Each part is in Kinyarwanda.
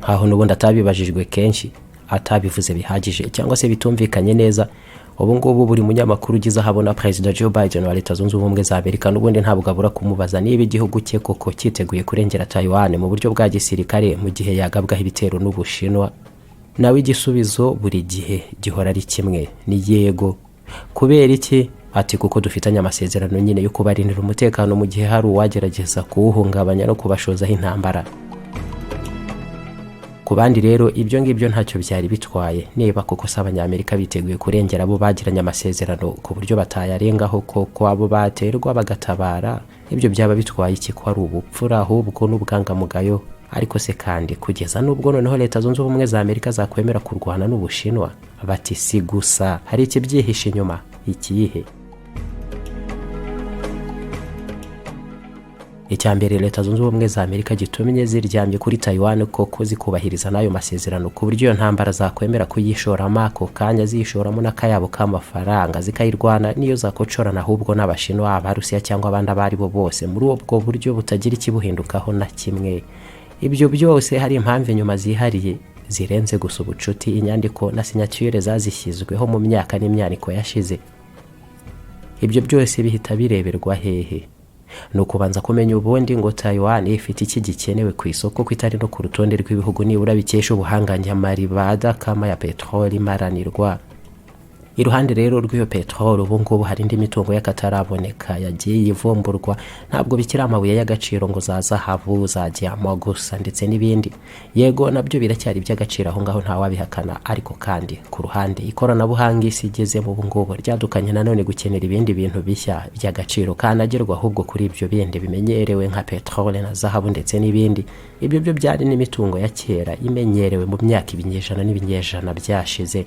Nkaho n'ubundi atabibajijwe kenshi, atabivuze bihagije cyangwa se bitumvikanye neza. Ubu ngubu buri munyamakuru ugize aho abona Perezida Joe Biden wa Leta Zunze Ubumwe za Amerika, n'ubundi ntabwo abura kumubaza niba igihugu cye koko cyiteguye kurengera Taiwan mu buryo bwa gisirikare mu gihe yagabwaho ibitero n'Ubushinwa. Nawe igisubizo buri gihe gihora ari kimwe, ni yego. Kubera iki? Ati kuko dufitanye amasezerano nyine yo kubarindira umutekano mu gihe hari uwagerageza kuwuhungabanya no kubashozaho intambara. Ku bandi rero, ibyo ngibyo ntacyo byari bitwaye. Niba koko se Abanyamerika biteguye kurengera abo bagiranye amasezerano ku buryo batayarengaho, koko abo baterwa bagatabara, ibyo byaba bitwaye iki, ko ari ubupfura ahubwo n'ubwangamugayo? Ariko se kandi, kugeza n'ubwo noneho Leta Zunze Ubumwe za Amerika zakwemera kurwana n'Ubushinwa? Bati si gusa, hari ikibyihishe inyuma. Ikihe? Icya mbere Leta Zunze Ubumwe za Amerika gitumye ziryamye kuri Taiwan koko zikubahiriza n'ayo masezerano, ku buryo iyo ntambara zakwemera kuyishoramo ako kanya, ziyishoramo n'akayabo k'amafaranga, zikayirwana niyo zakocorana ahubwo n'Abashinwa, Abarusiya cyangwa abandi abo ari bo bose, muri ubwo buryo butagira ikibuhindukaho na kimwe. Ibyo byose hari impamvu inyuma zihariye zirenze gusa ubucuti, inyandiko na signature zazishyizweho mu myaka n'imyaniko yashize. Ibyo byose bihita bireberwa hehe? Ni ukubanza kumenya ubundi ngo Taiwan ifite iki gikenewe ku isoko, ko itari no ku rutonde rw'ibihugu nibura bikesha ubuhangange amariba adakama ya peteroli imaranirwa. Iruhande rero rw'iyo peteroli, ubu ngubu hari indi mitungo y'akataraboneka yagiye ivumburwa. Ntabwo bikiri amabuye y'agaciro ngo za zahabu, za diyama gusa ndetse n'ibindi. Yego, nabyo biracyari iby'agaciro, aho ngaho ntawabihakana. Ariko kandi ku ruhande, ikoranabuhanga isi igezemo ubu ngubu ryadukanye nanone gukenera ibindi bintu bishya by'agaciro kanagerwa ahubwo kuri ibyo bindi bimenyerewe nka peteroli na zahabu ndetse n'ibindi. Ibyo byo byari n'imitungo ya kera imenyerewe mu myaka ibinyejana n'ibinyejana byashize.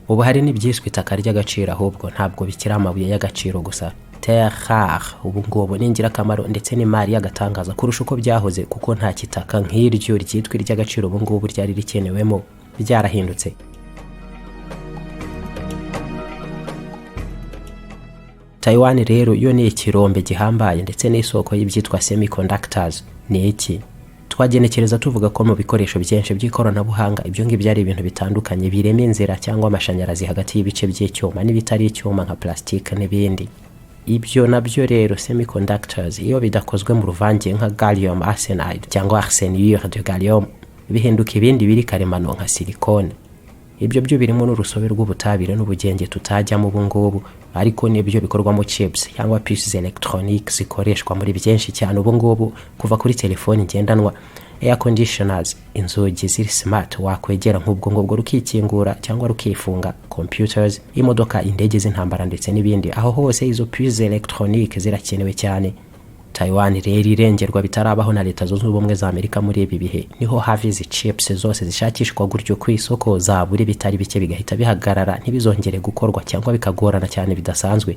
Ubu hari n'ibyiswe itaka ry'agaciro ahubwo, ntabwo bikiri amabuye y'agaciro gusa. Terre rare ubu ngubu ni ingirakamaro ndetse n'imari y'agatangaza kurusha uko byahoze, kuko nta kitaka nk'iryo ryitwa iry'agaciro ubu ngubu ryari rikenewemo. Byarahindutse. Taiwan rero yo ni ikirombe gihambaye ndetse n'isoko y'ibyitwa semiconductors. Ni iki? Twagenekereza tuvuga ko mu bikoresho byinshi by'ikoranabuhanga, ibyo ngibyo ari ibintu bitandukanye birema inzira cyangwa amashanyarazi hagati y'ibice by'icyuma n'ibitari icyuma nka plastique n'ibindi. Ibyo nabyo rero, semiconductors, iyo bidakozwe mu ruvange nka gallium arsenide cyangwa arsenure de gallium, bihinduka ibindi biri karemano nka silicone. Ibyo byo birimo n'urusobe rw'ubutabire n'ubugenge tutajyamo ubu ngubu, ariko nibyo bikorwamo chips cyangwa puces électroniques zikoreshwa muri byinshi cyane ubu ngubu, kuva kuri telefoni ngendanwa, air conditioners, inzugi ziri smart wakwegera nk'ubwo ngubwo rukikingura cyangwa rukifunga, computers, imodoka, indege z'intambara ndetse n'ibindi. Aho hose izo puces électroniques zirakenewe cyane. Taiwan rero irengerwa bitarabaho na Leta Zunze Ubumwe za Amerika muri ibi bihe. Niho havi izi chips zose zishakishwa gutyo ku isoko, zabura ibitari bike bigahita bihagarara, ntibizongere gukorwa cyangwa bikagorana cyane bidasanzwe.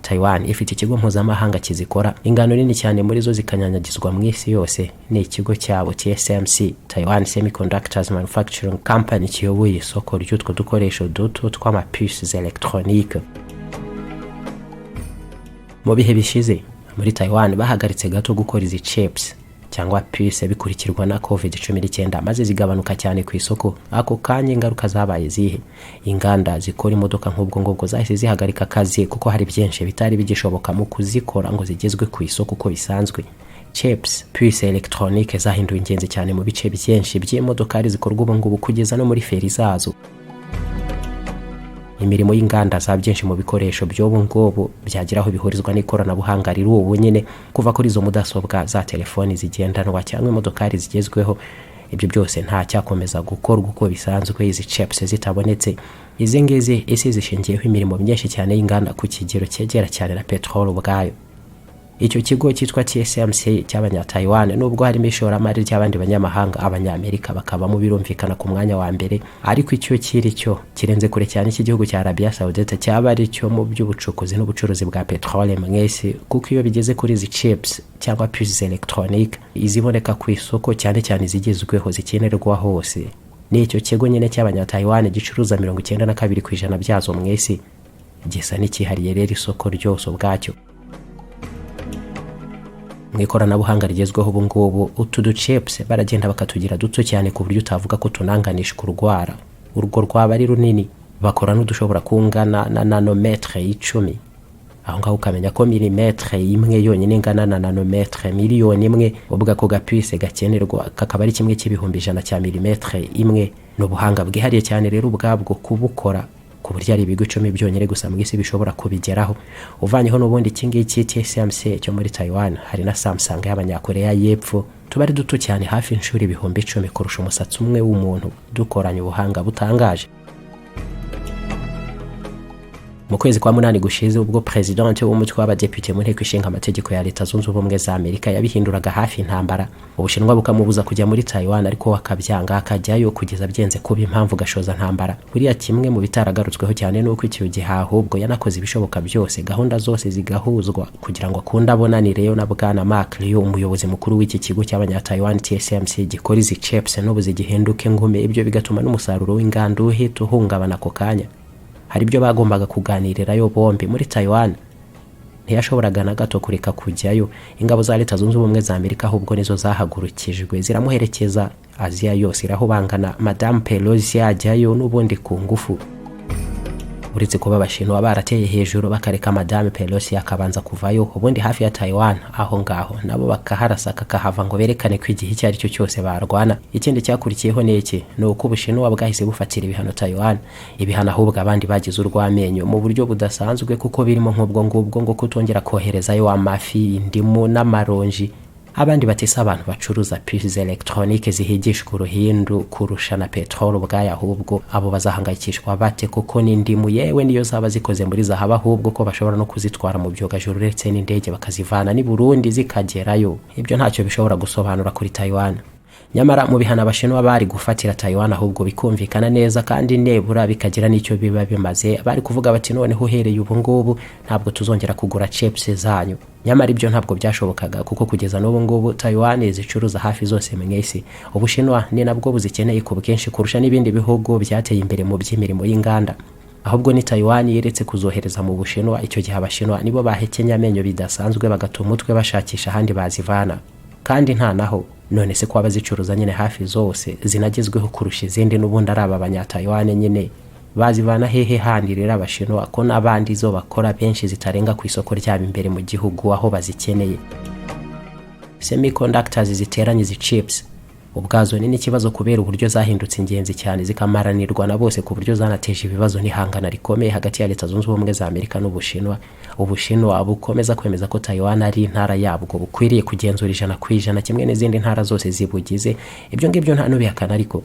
Taiwan ifite ikigo mpuzamahanga kizikora, ingano nini cyane muri zo zikanyanyagizwa mu isi yose. Ni ikigo cyabo TSMC, Taiwan Semiconductors Manufacturing Company, kiyoboye isoko ry'utwo dukoresho duto tw'amapuces électroniques. Mu bihe bishize muri Taiwan bahagaritse gato gukora izi chips cyangwa puce, bikurikirwa na COVID-19, maze zigabanuka cyane ku isoko ako kanya. Ingaruka zabaye zihe? Inganda zikora imodoka nk'ubwo ngubwo zahise zihagarika akazi, kuko hari byinshi bitari bigishoboka mu kuzikora ngo zigezwe ku isoko uko bisanzwe. Chips, puce électronique, zahinduwe ingenzi cyane mu bice byinshi by'imodokari zikorwa ubu ngubu, kugeza no muri feri zazo. Imirimo y'inganda za byinshi mu bikoresho by'ubu ngubu byagira aho bihurizwa n'ikoranabuhanga riri ubu nyine, kuva kuri izo mudasobwa, za telefoni zigendanwa cyangwa imodokari zigezweho, ibyo byose nta cyakomeza gukorwa uko bisanzwe izi chips zitabonetse. Izi ngizi isi zishingiyeho imirimo myinshi cyane y'inganda ku kigero cyegera cyane na peteroli ubwayo. Icyo kigo cyitwa TSMC cy'Abanya-Taiwan, nubwo harimo ishoramari ry'abandi banyamahanga, Abanyamerika bakabamo birumvikana ku mwanya wa mbere, ariko icyo kiri cyo kirenze kure cyane cy'igihugu cya Arabia Saudite cyaba ari cyo mu by'ubucukuzi n'ubucuruzi bwa peteroli mwese, kuko iyo bigeze kuri izi chips cyangwa puces électroniques iziboneka ku isoko, cyane cyane izigezweho zikenerwa hose, ni icyo kigo nyine cy'Abanya-Taiwan gicuruza 92% byazo mu isi. Gisa n'icyihariye rero isoko ryose ubwacyo. Mu ikoranabuhanga rigezweho ubu ngubu, utu duchips baragenda bakatugira duto cyane ku buryo utavuga ko tunanganisha urwara, urwo rwaba ari runini. Bakora n'udushobora kungana na nanometre 10. Aho ngaho ukamenya ko milimetre imwe yonyine ingana na nanometre 1,000,000. Ubwo ako gapuce gakenerwa kakaba ari 1/100,000 cya milimetre imwe. Ni ubuhanga bwihariye cyane rero ubwabwo kubukora, ku buryo ari ibigo 10 byonyine gusa mu isi bishobora kubigeraho. Uvanyeho n'ubundi iki ngiki TSMC cyo muri Taiwan, hari na Samsung y'Abanyakoreya y'Epfo. Tuba ari duto cyane, hafi inshuro 10,000 kurusha umusatsi umwe w'umuntu, dukoranye ubuhanga butangaje. Mu kwezi kwa munani gushize, ubwo president w'umutwe w'abadepite mu nteko ishinga amategeko ya Leta Zunze Ubumwe za Amerika yabihinduraga hafi intambara, Ubushinwa bukamubuza kujya muri Taiwan, ariko akabyanga akajyayo kugeza byenze kuba impamvu gashoza ntambara. Buriya kimwe mu bitaragarutsweho cyane ni uko icyo gihe ahubwo yanakoze ibishoboka byose, gahunda zose zigahuzwa kugira ngo akunde abonanireyo na bwana Mark Liu, umuyobozi mukuru w'iki kigo cy'abanya-Taiwan TSMC gikora izi chips n'ubu zigihinduka ingume. Ibyo bigatuma n'umusaruro w'inganda uhita uhungabana ako kanya. Hari ibyo bagombaga kuganirirayo bombi muri Taiwan, ntiyashoboraga na gato kureka kujyayo. Ingabo za Leta Zunze Ubumwe za Amerika ahubwo nizo zahagurukijwe ziramuherekeza, Aziya yose irahubangana, Madamu Pelosi yajyayo n'ubundi ku ngufu. Uretse kuba Abashinwa barateye hejuru bakareka Madame Pelosi akabanza kuvayo, ubundi hafi ya Taiwan aho ngaho nabo bakaharasa kakahava ngo berekane ko igihe icyo ari cyo cyose barwana. Ikindi cyakurikiyeho ni iki? Ni uko Ubushinwa bwahise bufatira ibihano Taiwan, ibihano ahubwo abandi bagize urw'amenyo mu buryo budasanzwe, kuko birimo nk'ubwo ngubwo ngo kutongera koherezayo amafi, indimu n'amaronji. Abandi batese abantu bacuruza puces électroniques zihigishwa uruhindu kurusha na peteroli ubwayo, ahubwo abo bazahangayikishwa bate? Kuko n'indimu yewe niyo zaba zikoze muri zahabu, ahubwo ko bashobora no kuzitwara mu byogajuru uretse n'indege, bakazivana n'i Burundi zikagerayo. Ibyo ntacyo bishobora gusobanura kuri Taiwan. Nyamara mu bihano Abashinwa bari gufatira Taiwan, ahubwo bikumvikana neza kandi nebura bikagira n'icyo biba bimaze, bari kuvuga bati: "Noneho uhereye ubu ngubu ntabwo tuzongera kugura chips zanyu." Nyamara ibyo ntabwo byashobokaga, kuko kugeza n'ubu ngubu Taiwan zicuruza hafi zose mu isi. Ubushinwa ni nabwo buzikeneye ku bwinshi kurusha n'ibindi bihugu byateye imbere mu by'imirimo y'inganda. Ahubwo ni Taiwan yeretse kuzohereza mu Bushinwa, icyo gihe Abashinwa nibo bahekenya amenyo bidasanzwe, bagata umutwe bashakisha ahandi bazivana, kandi nta naho. None se ko abazicuruza nyine hafi zose zinagezweho kurusha izindi n'ubundi ari aba Banyataiwan nyine, bazivana hehe handi rero Abashinwa, ko n'abandi zo bakora benshi zitarenga ku isoko ryabo imbere mu gihugu aho bazikeneye? Semiconductors ziteranye izi chips ubwazo ni n'ikibazo, kubera uburyo zahindutse ingenzi cyane zikamaranirwa na bose, ku buryo zanateje ibibazo n'ihangana rikomeye hagati ya Leta Zunze Ubumwe za Amerika n'Ubushinwa. Ubushinwa bukomeza kwemeza ko Taiwan ari intara yabwo bukwiriye kugenzura 100% kimwe n'izindi ntara zose zibugize. Ibyo ngibyo nta n'ubihakana, ariko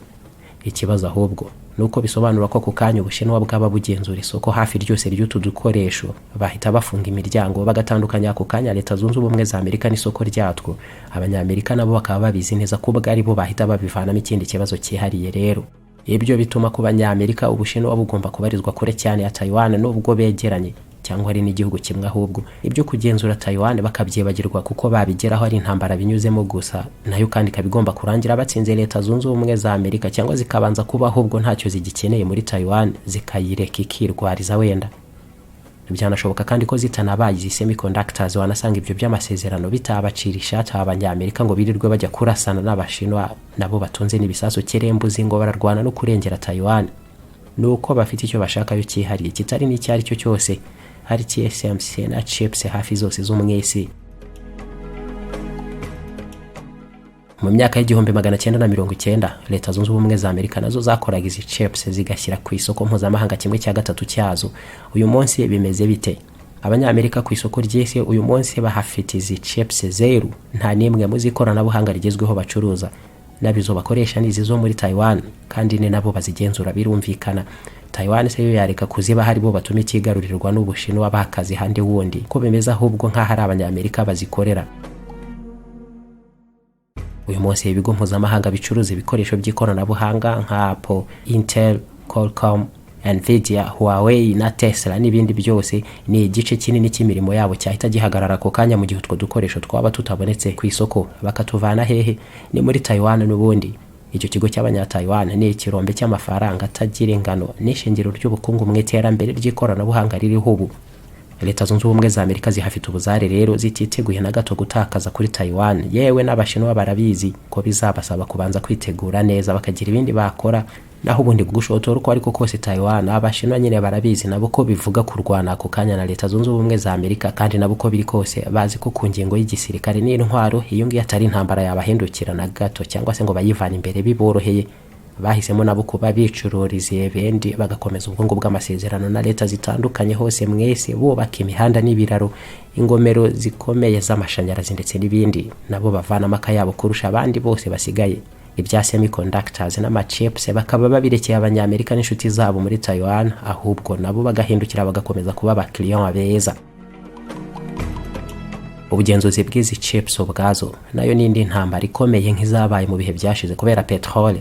ikibazo ahubwo ni uko bisobanura ko ku kanya Ubushinwa bwaba bugenzura isoko hafi ryose ry'utu dukoresho. Bahita bafunga imiryango, bagatandukanya ako kanya Leta Zunze Ubumwe za Amerika n'isoko ryatwo. Abanyamerika nabo bakaba babizi neza ko ubwo ari bo bahita babivanamo ikindi kibazo cyihariye. Rero ibyo bituma ku Banyamerika Ubushinwa bugomba kubarizwa kure cyane ya Taiwan, nubwo begeranye cyangwa ari n'igihugu kimwe. Ahubwo ibyo kugenzura Taiwan bakabyibagirwa, kuko babigeraho ari intambara binyuzemo gusa, nayo kandi ikaba igomba kurangira batsinze Leta Zunze Ubumwe za Amerika, cyangwa zikabanza kuba ahubwo ntacyo zigikeneye muri Taiwan, zikayireka ikirwariza. Wenda byanashoboka kandi ko zitanabaye izi semiconductors, wanasanga ibyo by'amasezerano bitabacira ishati Abanyamerika ngo birirwe bajya kurasana n'Abashinwa, nabo batunze n'ibisasu kirembuzi, ngo bararwana no kurengera Taiwan. Nuko bafite icyo bashakayo cyihariye kitari n'icyo ari cyo cyose, hari TSMC na chips hafi zose zo mu isi. Mu myaka y'1990, Leta Zunze Ubumwe za Amerika nazo zakoraga izi chips, zigashyira ku isoko mpuzamahanga 1/3 cyazo. Uyu munsi bimeze bite? Abanyamerika ku isoko ry'isi uyu munsi bahafite izi chips zeru, nta n'imwe mu z'ikoranabuhanga rigezweho bacuruza. Nabizo bakoresha ni izi zo muri Taiwan, kandi ni nabo bazigenzura, birumvikana. Taiwan se yo yareka kuziba hari bo batuma ikigarurirwa n'Ubushinwa bakazi handi wundi, ko bimeze ahubwo nk'aho ari Abanyamerika bazikorera? Uyu munsi ibigo mpuzamahanga bicuruza ibikoresho by'ikoranabuhanga nka Apple, Intel, Qualcomm, Nvidia, Huawei na Tesla n'ibindi byose, ni igice kinini cy'imirimo yabo cyahita gihagarara ako kanya mu gihe utwo dukoresho twaba tutabonetse ku isoko. Bakatuvana hehe? Ni muri Taiwan n'ubundi. Icyo kigo cy'Abanya-Taiwan ni ikirombe cy'amafaranga atagira ingano n'ishingiro ry'ubukungu mu iterambere ry'ikoranabuhanga ririho ubu. Leta Zunze Ubumwe za Amerika zihafite ubuzare rero, zititeguye na gato gutakaza kuri Taiwan. Yewe, n'Abashinwa barabizi ko bizabasaba kubanza kwitegura neza, bakagira ibindi bakora. Naho ubundi gushotora uko ariko kose Taiwan, Abashinwa nyine barabizi nabo ko bivuga kurwana ako kanya na Leta Zunze Ubumwe za Amerika. Kandi nabo uko biri kose bazi ko ku ngingo y'igisirikare n'intwaro, iyo ngiyo atari intambara yabahindukira na gato, cyangwa se ngo bayivane imbere biboroheye. Bahisemo nabo kuba bicururiza bendi, bagakomeza ubukungu bw'amasezerano na leta zitandukanye hose mwese, bubaka imihanda n'ibiraro, ingomero zikomeye z'amashanyarazi ndetse n'ibindi. Nabo bavanamo akayabo kurusha abandi bose basigaye. Ibya semiconductors n'amachips bakaba babirekeye Abanyamerika n'inshuti zabo muri Taiwan, ahubwo nabo bagahindukira bagakomeza kuba abakiriya beza. Ubugenzuzi bw'izi chips ubwazo nayo n'indi ntambara ikomeye nk'izabaye mu bihe byashize kubera peteroli.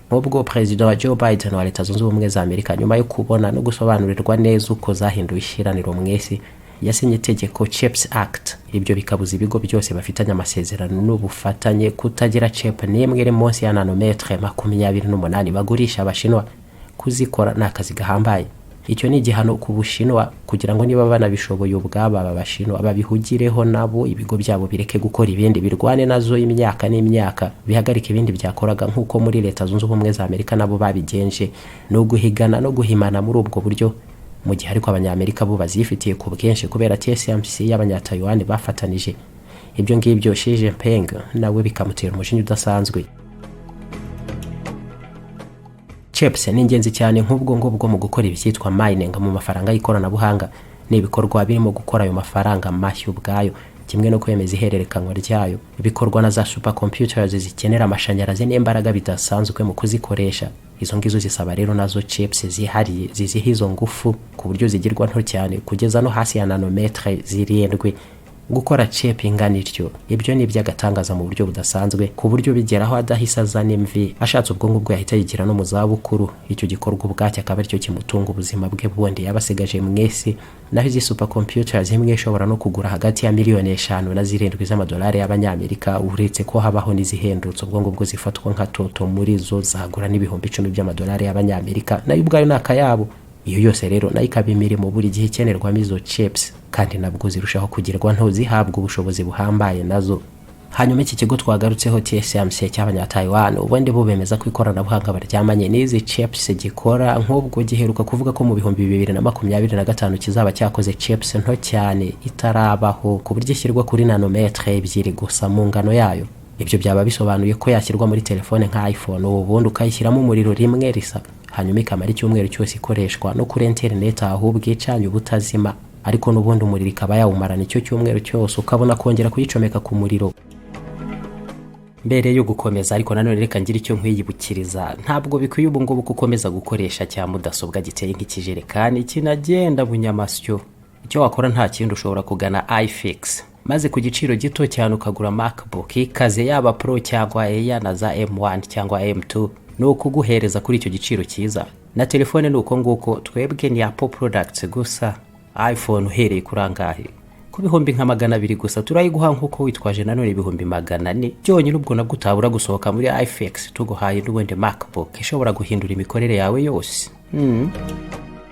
Nk'ubwo Perezida wa Joe Biden wa Leta Zunze Ubumwe za Amerika, nyuma yo kubona no gusobanurirwa neza uko zahinduye ishiraniro mwese, yasinye itegeko Chips Act. Ibyo bikabuza ibigo byose bafitanye amasezerano n'ubufatanye kutagira chip n'imwe iri munsi ya nanometre 28 bagurisha Abashinwa. Kuzikora ni akazi gahambaye. Icyo ni igihano ku Bushinwa, kugira ngo niba banabishoboye ubwabo aba Bashinwa babihugireho nabo, ibigo byabo bireke gukora ibindi, birwane nazo imyaka n'imyaka, bihagarike ibindi byakoraga, nk'uko muri Leta Zunze Ubumwe za Amerika nabo babigenje. Ni uguhigana no guhimana muri ubwo buryo. Mu gihe ariko Abanyamerika bo bazifitiye ku bwinshi kubera TSMC y'Abanyataiwan bafatanije, ibyo ngibyo Xi Jinping nawe bikamutera umujinya udasanzwe. Chips ni ingenzi cyane nk'ubwo ngubwo mu gukora ibyitwa mining mu mafaranga y'ikoranabuhanga. Ni ibikorwa birimo gukora ayo mafaranga mashya ubwayo, kimwe no kwemeza ihererekanywa ryayo, bikorwa na za supercomputers zikenera amashanyarazi n'imbaraga bidasanzwe mu kuzikoresha. Izo ngizo zisaba rero nazo chips zihariye ziziha izo ngufu, ku buryo zigirwa nto cyane kugeza no hasi ya nanometre 7. Gukora chip ingana ityo, ibyo ni iby'agatangaza mu buryo budasanzwe, ku buryo bigeraho adahise azana imvi. Ashatse ubwonko bwe yahita yigira no mu zabukuru, icyo gikorwa ubwacyo akaba aricyo kimutunga ubuzima bwe bundi yaba asigaje mwese. Naho izi supercomputer zimwe ishobora no kugura hagati ya miliyoni 5 na 7 z'amadolari y'Abanyamerika, uretse ko habaho n'izihendutse ubwo ngubwo zifatwa nka toto muri zo zagura n'10,000 by'amadolari y'Abanyamerika, nayo ubwayo ni akayabo. Iyo yose rero nayo ikaba imirimo buri gihe ikenerwamo izo chips, kandi nabwo zirushaho kugirwa nto, zihabwa ubushobozi buhambaye nazo. Hanyuma iki kigo twagarutseho TSMC cy'Abanyataiwan, ubundi bo bemeza ko ikoranabuhanga baryamanye n'izi chips gikora. Nk'ubwo giheruka kuvuga ko mu 2025 kizaba cyakoze chips nto cyane itarabaho, ku buryo ishyirwa kuri nanometre 2 gusa mu ngano yayo. Ibyo byaba bisobanuye ko yashyirwa muri telefone nka iPhone, ubundi ukayishyiramo umuriro rimwe risa, hanyuma ikamara icyumweru cyose ikoreshwa no kuri interineti, ahubwo icanye ubutazima, ariko n'ubundi umuriro ikaba yawumarana icyo cyumweru cyose, ukabona kongera kuyicomeka ku muriro. Mbere yo gukomeza ariko nanone, reka ngire icyo nkwiyibukiriza. Ntabwo bikwiye ubu ngubu gukomeza gukoresha cya mudasobwa giteye nk'ikijerekani kinagenda bunyamasyo. Icyo wakora nta kindi, ushobora kugana iFix, maze ku giciro gito cyane ukagura MacBook ikaze, yaba Pro cyangwa Air na za M1 cyangwa M2, ni ukuguhereza kuri icyo giciro cyiza. Na telefone ni uko nguko. Twebwe ni Apple products gusa. iPhone uhereye kuri angahe? Ku bihumbi nka 200 gusa turayiguha, nk'uko witwaje nanone 400,000 byonyine, ubwo nabwo utabura gusohoka muri iFix tuguhaye n'ubundi MacBook ishobora guhindura imikorere yawe yose.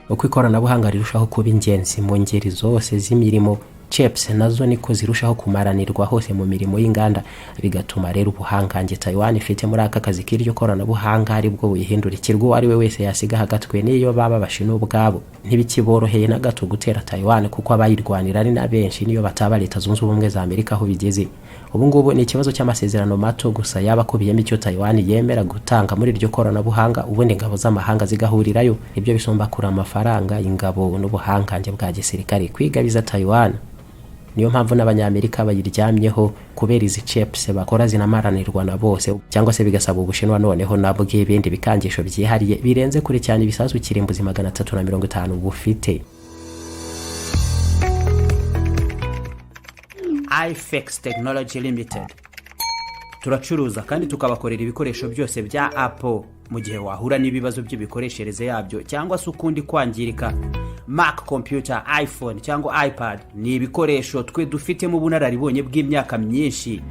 Uko ikoranabuhanga rirushaho kuba ingenzi mu ngeri zose z'imirimo, chips nazo niko zirushaho kumaranirwa hose mu mirimo y'inganda. Bigatuma rero ubuhangange Taiwan ifite muri aka kazi k'iryo koranabuhanga aribwo buyihindura ikirwa uwo ari we wese yasiga hagatwe, n'iyo baba Abashinwa ubwabo. Ntibikiboroheye na gato gutera Taiwan, kuko abayirwanira ari na benshi, niyo bataba Leta Zunze Ubumwe za Amerika. Aho bigeze ubu ngubu ni ikibazo cy'amasezerano mato gusa yaba akubiyemo icyo Taiwan yemera gutanga muri iryo koranabuhanga, ubundi ingabo z'amahanga zigahurirayo. Ibyo bisumba kure amafaranga, ingabo n'ubuhangange bwa gisirikare kwigabiza Taiwan. Niyo mpamvu n'Abanyamerika bayiryamyeho kubera izi chips bakora zinamaranirwa na bose, cyangwa se bigasaba Ubushinwa noneho nabwo ibindi bikangisho byihariye birenze kure cyane ibisasu kirimbuzi 350 bufite. iFix Technology Limited turacuruza kandi tukabakorera ibikoresho byose bya Apple. Mu gihe wahura n'ibibazo by'imikoreshereze yabyo cyangwa se ukundi kwangirika, Mac computer, iPhone cyangwa iPad, ni ibikoresho twe dufitemo ubunararibonye bw'imyaka myinshi.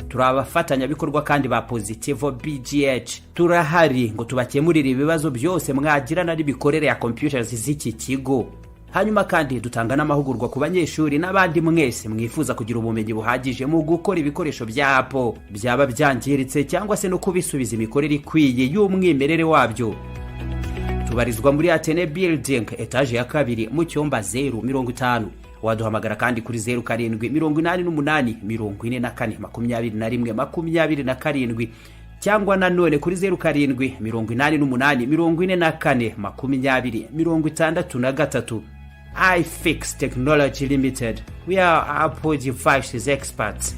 Turi abafatanyabikorwa kandi ba Positivo BGH. Turahari ngo tubakemurire ibibazo byose mwagirana n'imikorere ya computers z'iki kigo. Hanyuma kandi dutanga n'amahugurwa ku banyeshuri n'abandi mwese mwifuza kugira ubumenyi buhagije mu gukora ibikoresho bya Apple byaba byangiritse, cyangwa se no kubisubiza imikorere ikwiye y'umwimerere wabyo. Tubarizwa muri Atene Building, etaje ya kabiri, mu cyumba 050. Waduhamagara kandi kuri 0788442127, cyangwa nanone kuri 0788442063. iFix Technology Limited, we are Apple devices experts.